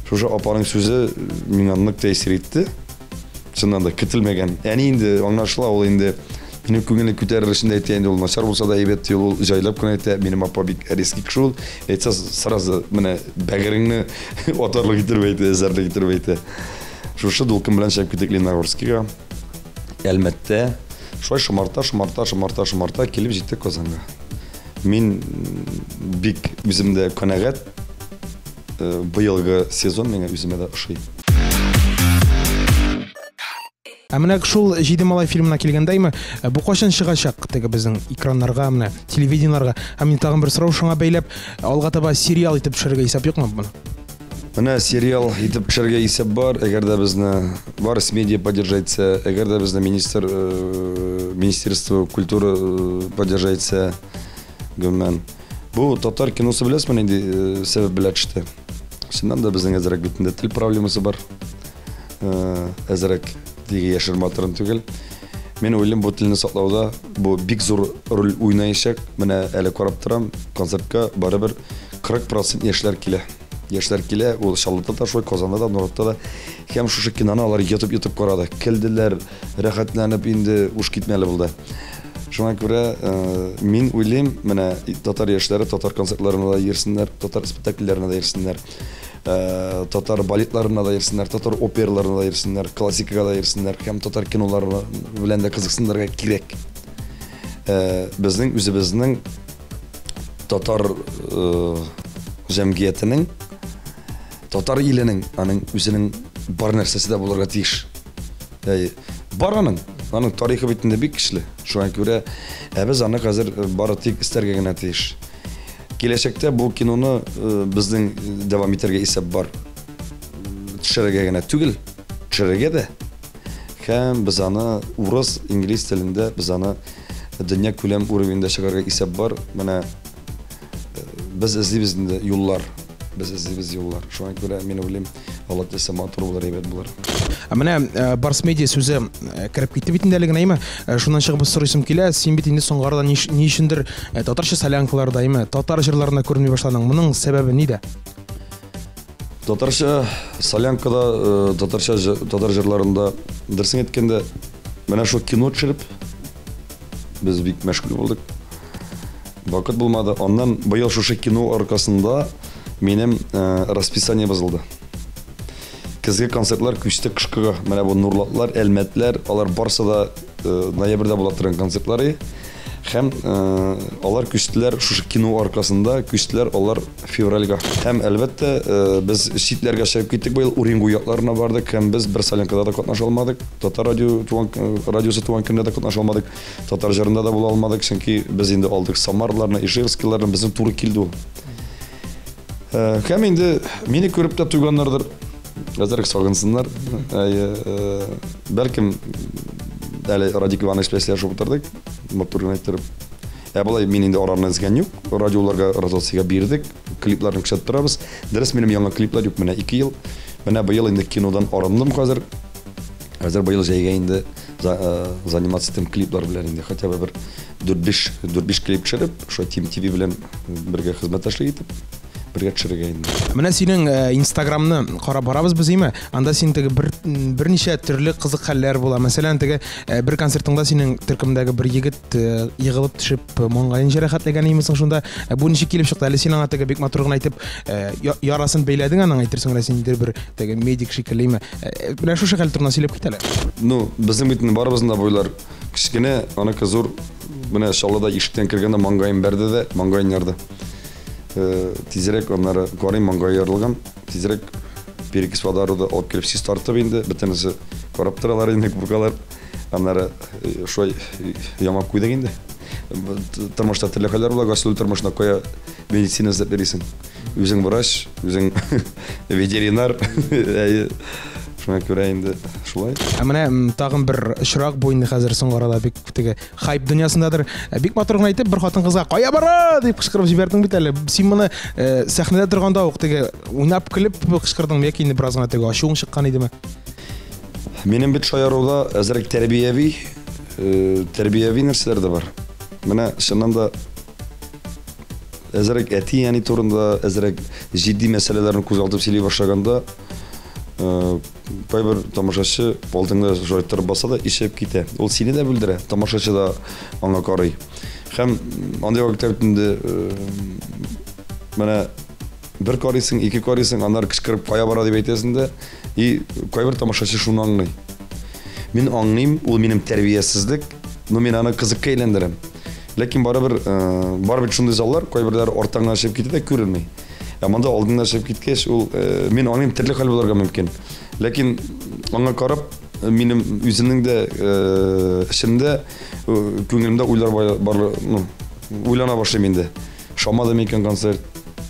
Шушы апаның сүзе миңа нык тәэсир итте. Чыннан да көтелмәгән. Әни инде аңлашыла, ул инде Минем күңелне күтәрер өчен дә әйтә инде ул, начар булса да әйбәт ди ул, җайлап кына әйтә. Минем апа бик резкий кеше ул. Әйтсә, сразу менә бәгыреңне атарлык итеп әйтә, эзәрлек итеп әйтә. Шушы дулкын белән чыгып киттек Лениногорскига. Әлмәттә. Шулай шомарта, шомарта, шомарта, шомарта килеп җиттек Казанга. Мин бик үзем дә канәгать. Быелгы сезон миңа үземә дә ошый. Ә менә шул Җиде малай фильмына килгәндәйме, бу кайчан чыгачак теге безнең экраннарга, менә телевидениеларга? Һәм инде тагын бер сорау шуңа бәйләп, алга таба сериал итеп төшерергә исәп юкмы моны? Менә сериал итеп төшерергә исәп бар, әгәр дә безне Барс Медиа поддержать итсә, әгәр дә безне министр, Министерство культуры поддержать итсә, гомумән. Бу татар киносы беләсезме нинди сәбәп белән төште? Чыннан да безнең әзрәк бит инде тел проблемасы бар. Әзрәк диге яшерен батырын түгел. Мин уйлыйм, бу телне саклауда бу бик зур роль уйнаячак. Менә әле карап торам, концертка барыбер 40 процент яшьләр килә. Яшьләр килә, ул Чаллыда да шулай, Казанда да, Нуратта да. Һәм шушы киноны алар йотып-йотып карады. Көлделәр, рәхәтләнеп инде уш китмәле булды. Шуңа күрә мин уйлыйм, менә татар яшьләре татар концертларына да йөрсеннәр, татар спектакльләренә дә йөрсеннәр. Татар балетларына да йөрсеннәр, татар операларына да йөрсеннәр, классикага да йөрсеннәр һәм татар кинолары белән дә кызыксынырга кирәк. Безнең үзебезнең татар җәмгыятенең, татар иленең, аның үзенең бар нәрсәсе дә булырга тиеш. Бар аның, аның тарихы бит инде бик көчле. Шуңа күрә, ә без аны хәзер бары тик эстәргә генә тиеш. Киләчәктә бу киноны безнең дәвам итәргә исәп бар. Төшерергә генә түгел, төшерергә дә. Һәм без аны урыс, инглиз телендә без аны дөнья күләм уровеньдә чыгарга исәп бар. Менә без эзлибез инде юллар. Без эзлибез юллар. Шуңа күрә мин уйлыйм, Алла теләсә матур булыр, әйбәт булыр. Ә менә Барс Медиа сүзе кереп китте бит инде әле генә, әйме? Шуннан чыгып сорыйсым килә, син бит инде соңгы арада ни өчендер татарча солянкаларда, әйме, татар җырларында күренми башладың. Моның сәбәбе нидә? Татарча солянкада, татарча татар җырларында, дөресен әйткәндә, менә шул кино төшереп, без бик мәшгуль булдык. Вакыт булмады. Аннан быел шушы кино аркасында минем расписание бозылды. Көзге концертлар күчте кышкыга. Менә бу Нурлатлар, Әлмәтләр, алар барсы да ноябрьдә була торган концертлар. Һәм алар күчтеләр шушы кино аркасында, күчтеләр алар февральгә. Һәм әлбәттә, без читләргә чыгып киттек быел, Уренгой якларына бардык һәм без бер солянкада да катнаша алмадык. Татар радио туган радиосы туган көндә дә катнаша алмадык. Татар җырында да була алмадык, чөнки без инде алдык Самарларны, Ижевскийларны, безнең туры килде ул. Һәм инде мине күреп тә туйганнардыр. Әзерәк сагынсыннар. Бәлкем әле Радик Иванович белән сөйләшеп утырдык, матур гына иттереп. Ә болай мин инде араны эзгән юк. Радиоларга ротациягә бирдек, клипларны күрсәтеп торабыз. Дөрес, минем яңа клиплар юк, менә 2 ел. Менә быел инде кинодан арындым хәзер. Хәзер быел җәйгә инде заниматься итәм клиплар белән инде хотя бы бер 4-5 клип төшереп, шулай Team TV белән бергә хезмәттәшлек итеп, бергә төшерергә инде. Менә синең Инстаграмны карап барабыз без, име? Анда син теге бер берничә төрле кызык хәлләр була. Мәсәлән, теге бер концертыңда синең төркемдәге бер егет егылып төшеп маңгаен җәрәхәтләгән имесең шунда. Бу ничек килеп чыкты? Әле син аңа теге бик матур гына әйтеп, ярасын бәйләдең аның, әйтерсең менә син инде бер теге медик шикелле, име? Менә шушы хәл турында сөйләп кит әле. Ну, безнең бит инде барыбызның да буйлар кечкенә, аныкы зур. Менә Чаллыда ишектән кергәндә маңгаен бәрде дә, маңгаен ярды. Тизрәк аннары карыйм, маңгае ярылган. Тизрәк перекись водорода алып килеп чистартып инде, бөтенесе карап торалар инде, куркалар. Аннары шулай ямап куйдык инде. Тормышта төрле хәлләр була, гастроль тормышында кая медицина эзләп йөрисең. Үзең врач, үзең ветеринар. Әйе. Шуңа күрә инде шулай. Ә менә тагын бер очрак бу инде хәзер соңгы арада бик теге хайп дөньясындадыр. Бик матур гына әйтеп, бер хатын-кызга кая бара дип кычкырып җибәрдең бит әле. Син моны сәхнәдә торганда ук теге уйнап көлеп кычкырдыңмы яки инде бераз гына теге ачуың чыккан идеме? Минем бит шаяруда әзрәк тәрбияви нәрсәләр дә бар. Менә чыннан да әзрәк әти-әни турында, әзрәк җитди мәсьәләләрне күзалдып сөйли башлаганда, Кайбер тамашачы алдыңда шулай торып баса да ишәеп китә. Ул сине дә бүлдерә, тамашачы да аңа карый. Һәм андый вакытта бит инде менә бер карыйсың, ике карыйсың, аннары кычкырып кая бара дип әйтәсең дә, и кайбер тамашачы шуны аңлый. Мин аңлыйм, ул минем тәрбиясезлек, но мин аны кызыкка әйләндерәм. Ләкин барыбер, бар бит шундый заллар, кайберләре арттан гына чыгып китә дә күренми. Ә монда алдыннан чыгып киткәч, ул мин аңлыйм, төрле хәл булырга мөмкин. Ләкин аңа карап, минем үземнең дә эчемдә, күңелемдә уйлар бар, ну, уйлана башлыйм инде. Ошамады микән концерт?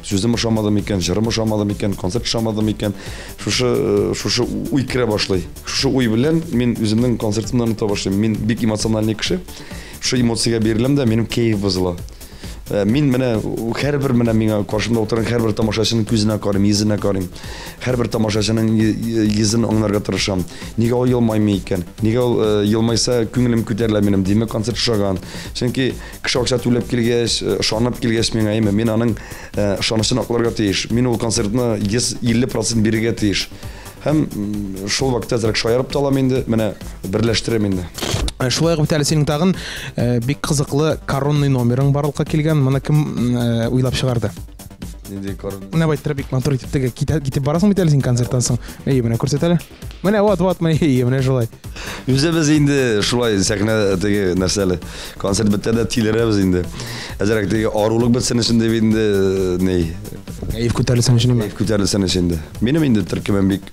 Сүзем ошамады микән, җырым ошамады микән, концерт ошамады микән? Шушы шушы уй керә башлый. Шушы уй белән мин үземнең концертымны оныта башлыйм. Мин бик эмоциональный кеше. Шушы эмоциягә биреләм дә, минем кәеф бозыла. Мин менә һәрбер менә миңа каршымда утырган һәрбер тамашачының күзенә карыйм, йөзенә карыйм. Һәрбер тамашачының йөзен аңларга тырышам. Нигә ул елмаймый икән? Нигә ул елмайса, күңелем күтәрелә минем. Димәк, концерт ошаган. Чөнки кеше акча түләп килгәч, ышанып килгәч миңа, әйме, мин аның ышанычын акларга тиеш. Мин ул концертны 150 процент бирергә тиеш. Һәм шул вакытта әзрәк шаярып та алам инде, менә берләштерәм инде. Шулай ук бит әле синең тагын бик кызыклы коронный номерың барлыкка килгән. Моны кем уйлап чыгарды? Нинди коронный? Менә байтырып бик матур итеп теге китеп барасың бит әле син концерттан соң. Әйе, менә күрсәт әле. Менә вот, вот, менә, әйе, менә шулай. Үзебез инде шулай сәхнә теге нәрсәле. Концерт бетә дә тилерәбез инде. Әзрәк теге арулык бетсен өчен дип инде ни. Кәеф күтәрелсен өчен. Кәеф күтәрелсен өчен инде. Минем инде төркемем бик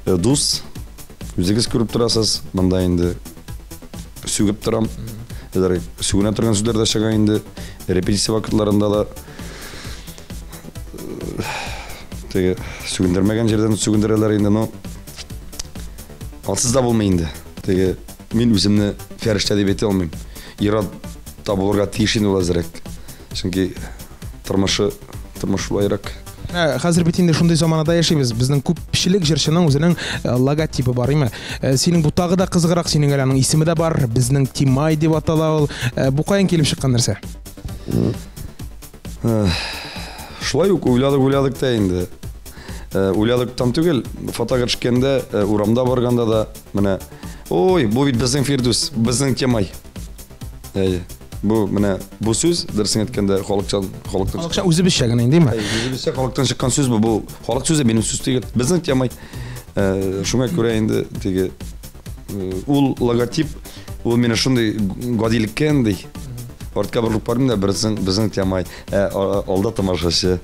дус. Үзегез күреп торасыз, монда инде сүгеп торам. Әзрәк сүгенә торган сүзләр дә чыга инде. Репетиция вакытларында да теге сүгендермәгән җирдән сүгендерәләр инде, но ансыз да булмый инде. Теге мин үземне фәрештә дип әйтә алмыйм. Ир-ат та булырга тиеш инде ул әзрәк. Чөнки тормышы, тормыш шулайрак. Хәзер бит инде шундый заманада яшибез. Безнең күпчелек җырчының үзенең логотибы бар, име? Синең бу тагы да кызыграк, синең әле аның исеме дә бар. Безнең Тимай дип атала ул. Бу каян килеп чыккан нәрсә? Шулай ук уйладык, уйладык та инде. Уйладыктан түгел, фотога төшкәндә, урамда барганда да менә, ой, бу бит безнең Фирдүс, безнең Тимай. Әйе. Бу менә бу сүз, дөресен әйткәндә, халыкчан, халыктан. Халыкча үзебезчә генә инде, димме? Үзебезчә халыктан чыккан сүз бу. Бу халык сүзе, минем сүз түгел. Безнең Тимай. Шуңа күрә инде теге ул логотип, ул мине шундый гадилеккә инде. Артка борылып карыйм да, берсен безнең Тямай, ә алда тамашачы,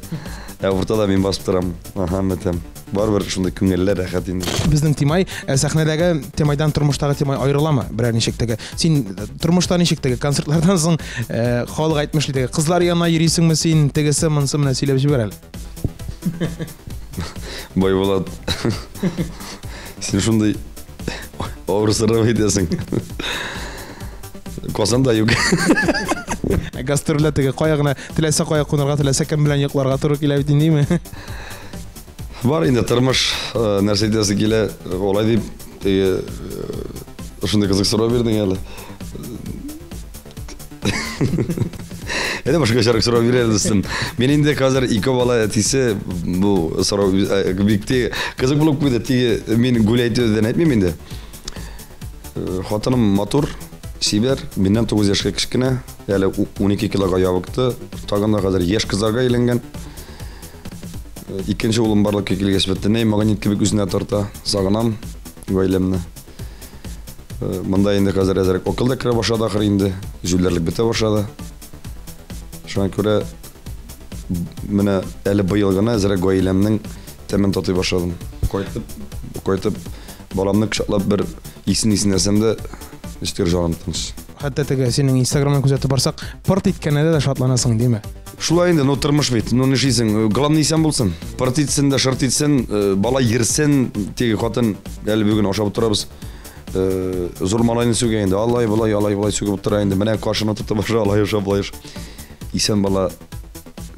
ә уртада мин басып торам. Аһа, мәтәм. Барыбер шундый күңелле, рәхәт инде. Безнең Тимай, ә сәхнәдәге Тимайдан тормыштагы Тимай аерыламы? Берәр ничек теге. Син тормышта ничек теге концертлардан соң халык әйтмешли теге кызлар янына йөрисеңме син, тегесе, монысы менә сөйләп җибәр әле. Байбулат, син шундый авыр сорау әйтәсең. Казанда юк. Гастрольдә теге кая гына теләсә кая кунарга, теләсә кем белән йокларга туры килә бит инде, димме? Бар инде тормыш, нәрсә әйтәсе килә, алай дип теге шундый кызык сорау бирдең әле. Әйдә башкачарак сорау бир әле, дустым. Мин инде хәзер ике бала әтисе, бу сорау бик те кызык булып куйды. Теге мин гүл әйтүдән әйтмим инде. Хатыным матур, чибәр, миннән 9 яшькә кечкенә, әле 12 килога ябыкты, тагын да хәзер яшь кызларга әйләнгән. Икенче улым барлыкка килгәч, бөтенләй магнит кебек үзенә тарта. Сагынам гаиләмне. Монда инде хәзер әзрәк акыл да керә башлады ахры инде, җүләрлек бетә башлады. Шуңа күрә менә әле быел гына әзрәк гаиләмнең тәмен татый башладым. Кайтып, кайтып баламны кочаклап бер исен исенәсәм дә, ничектер җаным тыныч. Хәтта теге синең Инстаграмны күзәтеп барсак, пырт иткәннәрдә дә шатланасың, димә. Шулай инде, ну тормыш бит, ну нишлисең, главный исән булсын. Пырт итсен дә, шырт итсен, бала йөрсен, теге хатын әле бүген ашап утырабыз. Зур малайны сүгә инде, алай болай, алай болай сүгеп утыра инде. Менә кашына тотып аша, алай аша, болай аша. Исән бала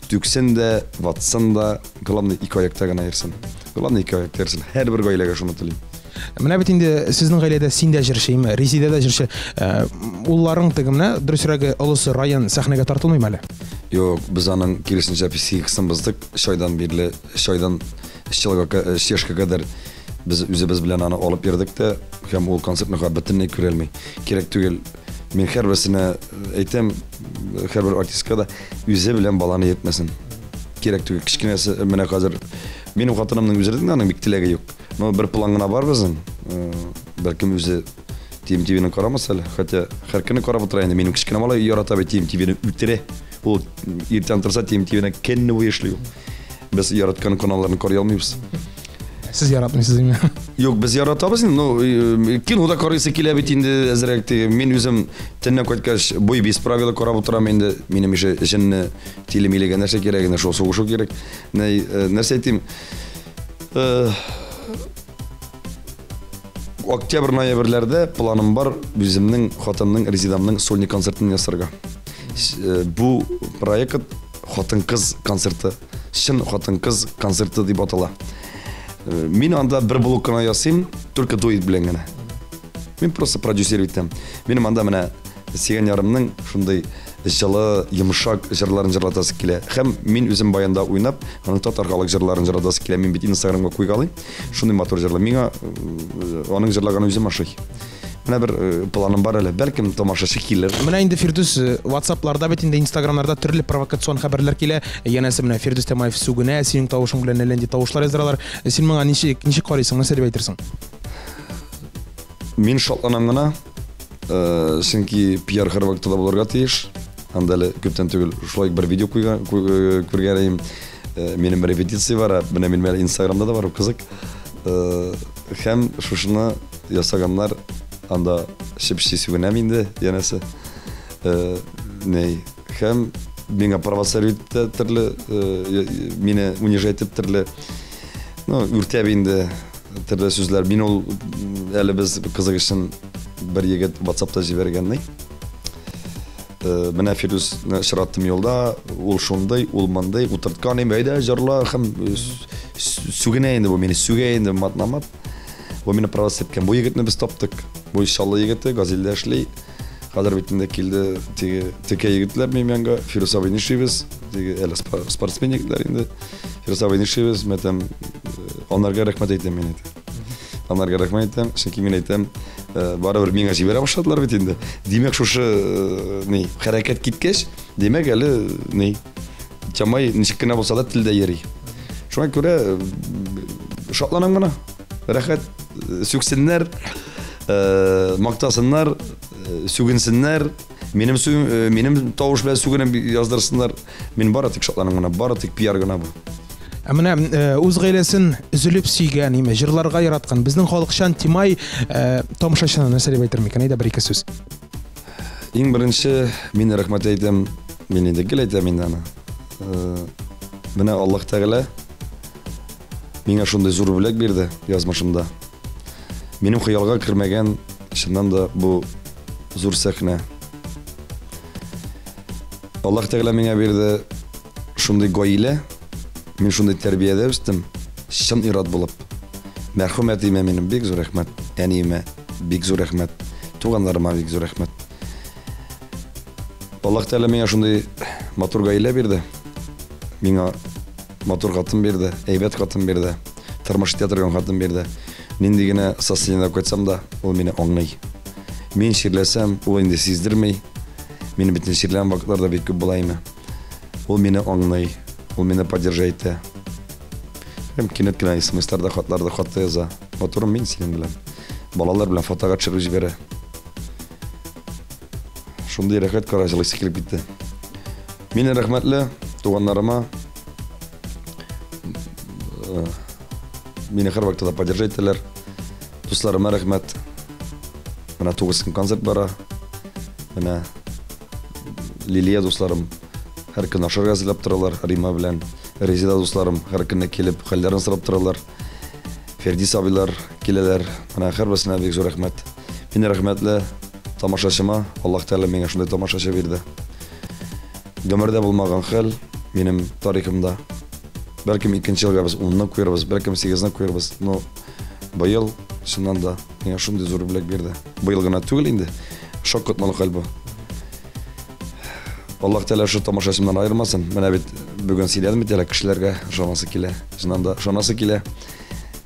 түксен дә, ватсын да, главный ике аякта гына йөрсен. Главный ике аякта йөрсен. Һәрбер гаиләгә шуны телим. Менә бит инде сезнең гаиләдә син дә җырчы, име? Резидә дә җырчы. Улларың теге менә, дөресрәге, олысы Раян сәхнәгә тартылмыймы әле? Юк, без аның киресенчә психикасын боздык. Өч айдан бирле, өч айдан, өч елга, өч яшькә кадәр Без үзебез белән аны алып йөрдек тә, һәм ул концертны бөтенләй күрәлми. Кирәк түгел. Мин һәрберсенә әйтәм, һәрбер артистка да үзе белән баланы йөртмәсен. Кирәк түгел. Кечкенәсе менә хәзер минем хатынымның үзенең аның бик теләге юк. Но бер план гына бар безнең. Бәлкем үзе TMTV-ны карамас әле. Хотя һәр көнне карап утыра инде. Минем кечкенә малай ярата бит TMTV-ны үтерә. Ул иртән торса TMTV-ны көнне буе эшли ул. Без яраткан каналларны карый алмыйбыз. Сез яратмыйсыз инде. Юк, без яратабыз инде, но кино да карыйсы килә бит инде әзрәк теге. Мин үзем төннән кайткач, бой без правила карап утырам инде. Минем ише җенне тиле милегә нәрсә кирәк инде, шул сугышу кирәк. Нәрсә әйтим? Октябрь ноябрьләрдә планым бар үземнең хатынның Резидамның сольный концертын ясарга. Бу проект хатын-кыз концерты, чын хатын-кыз концерты дип атала. Мин анда бер блок кына ясыйм, только дуэт белән генә. Мин просто продюсер итәм. Минем анда менә сөйгән ярымның шундый җылы, йомшак җырларын җырлатасы килә. Һәм мин үзем баянда уйнап, аның татар халык җырларын җырлатасы килә. Мин бит Инстаграмга куйгалыйм. Шундый матур җырлар. Миңа аның җырлаганы үзем ошый. Менә бер планым бар әле. Бәлкем тамашачы килер. Менә инде Фирдүс, WhatsApp-ларда бит инде Инстаграмнарда төрле провокацион хәбәрләр килә. Янәсе менә Фирдүс Тямаев сүгенә, синең тавышың белән әллә нинди тавышлар яздыралар. Син моңа ничек ничек карыйсың, нәрсә дип әйтерсең? Мин шатланам гына, чөнки пиар һәрвакытта да булырга тиеш. Анда әле күптән түгел шулай бер видео куйган күргән идем. Минем репетиция бар, менә минем әле Инстаграмда да бар, кызык. Һәм шушыны ясаганнар анда чеп-чи сүгенәм инде, янәсе. Ней, һәм миңа провоцировать итә төрле, мине унижать итеп төрле, ну, үртәп инде төрле сүзләр. Мин ул әле без кызык өчен бер егет WhatsAppта җибәргән ни. Менә Фирдүсне очраттым юлда, ул шундый, ул мондый, утырткан инде, әйдә җырла һәм сүгенә инде бу мине, сүгә инде матнамат. Бу мине провоцировать иткән. Бу егетне без таптык. Бу Чаллы егете, Газилдә эшли. Хәзер бит инде килде теге текә егетләр минем янга. Фирдүс абый нишлибез? Теге әле спортсмен егетләр инде. Фирдүс абый нишлибез? Мен әйтәм, анарга рәхмәт әйтәм мин әйтәм. Анарга рәхмәт әйтәм, чөнки мин әйтәм, барыбер миңа җибәрә башладылар бит инде. Димәк, шушы ни, хәрәкәт киткәч, димәк, әле ни, Тямай ничек кенә булса да телдә йөри. Шуңа күрә шатланам гына. Рәхәт, сүксеннәр, мактасыннар, сүгенсеннәр, минем минем тавыш белән сүгенеп яздырсыннар. Мин бары тик шатланам гына, бары тик пиар гына бу. Ә менә үз гаиләсен өзелеп сөйгән, име, җырларга яраткан безнең халыкчан Тимай тамашачына нәрсә дип әйтер микән? Әйдә бер-ике сүз. Иң беренче мин рәхмәт әйтәм, мин инде гел әйтәм инде аны. Менә Аллаһ Тәгалә миңа шундый зур бүләк бирде язмышымда. Минем хыялга кермәгән, чыннан да бу зур сәхнә. Аллаһ Тәгалә миңа бирде шундый гаилә, мин шундый тәрбиядә үстем, чын ир-ат булып. Мәрхүм әтиемә минем бик зур рәхмәт, әниемә бик зур рәхмәт, туганнарыма бик зур рәхмәт. Аллаһ Тәгалә миңа шундый матур гаилә бирде. Миңа матур хатын бирде, әйбәт хатын бирде, тормыш итә торган хатын бирде. Нинди генә состояниедә кайтсам да, ул мине аңлый. Мин чирләсәм, ул инде сиздерми. Минем бит чирләгән вакытлар да бик күп була име. Ул мине аңлый, ул мине поддержать итә. Һәм кинәт кенә смсларда, хатларда хат та яза. Матурым, мин синең белән. Балалар белән фотога төшереп җибәрә. Шундый рәхәт кара җылысы килеп китте. Мин рәхмәтле туганнарыма. Мине һәрвакытта да поддержать итәләр. Дусларыма рәхмәт. Менә 9 көн концерт бара. Менә Лилия дусларым һәр көн ашарга әзерләп торалар Рима белән. Резида дусларым һәр көнне килеп хәлләрен сорап торалар. Фердис абыйлар киләләр. Менә һәрберсенә бик зур рәхмәт. Мин рәхмәтле тамашачыма. Аллаһ Тәгалә миңа шундый тамашачы бирде. Гомердә булмаган хәл минем тарихымда. Бәлкем икенче елга без 10-ны куярбыз, бәлкем 8-не куярбыз. Но быел чыннан да миңа шундый зур бүләк бирде. Быел гына түгел инде. Шаккатмалы хәл бу. Аллаһ Тәгалә шул тамашачымнан аермасын. Менә бит бүген сөйләдем бит әле кешеләргә ышанасы килә. Чыннан да ышанасы килә.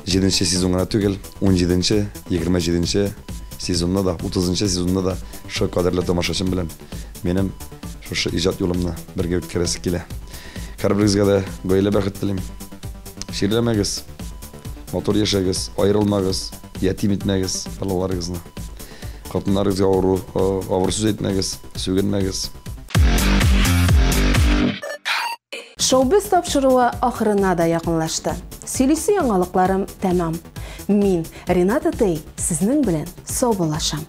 Җиденче сезон гына түгел, унҗиденче, 27нче сезонны да, утызынчы сезонны да шушы кадерле тамашачым белән минем шушы иҗат юлымны бергә үткәрәсе килә. Һәрберегезгә дә гаилә бәхет телим. Чирләмәгез, матур яшәгез, аерылмагыз, ятим итмәгез балаларыгызны. Хатыннарыгызга авыру, авыр сүз әйтмәгез, сүгенмәгез. Шоу-биз тапшыруы ахырына да якынлашты. Сөйлисе яңалыкларым тәмам. Мин, Рената Тей, сезнең белән саубуллашам.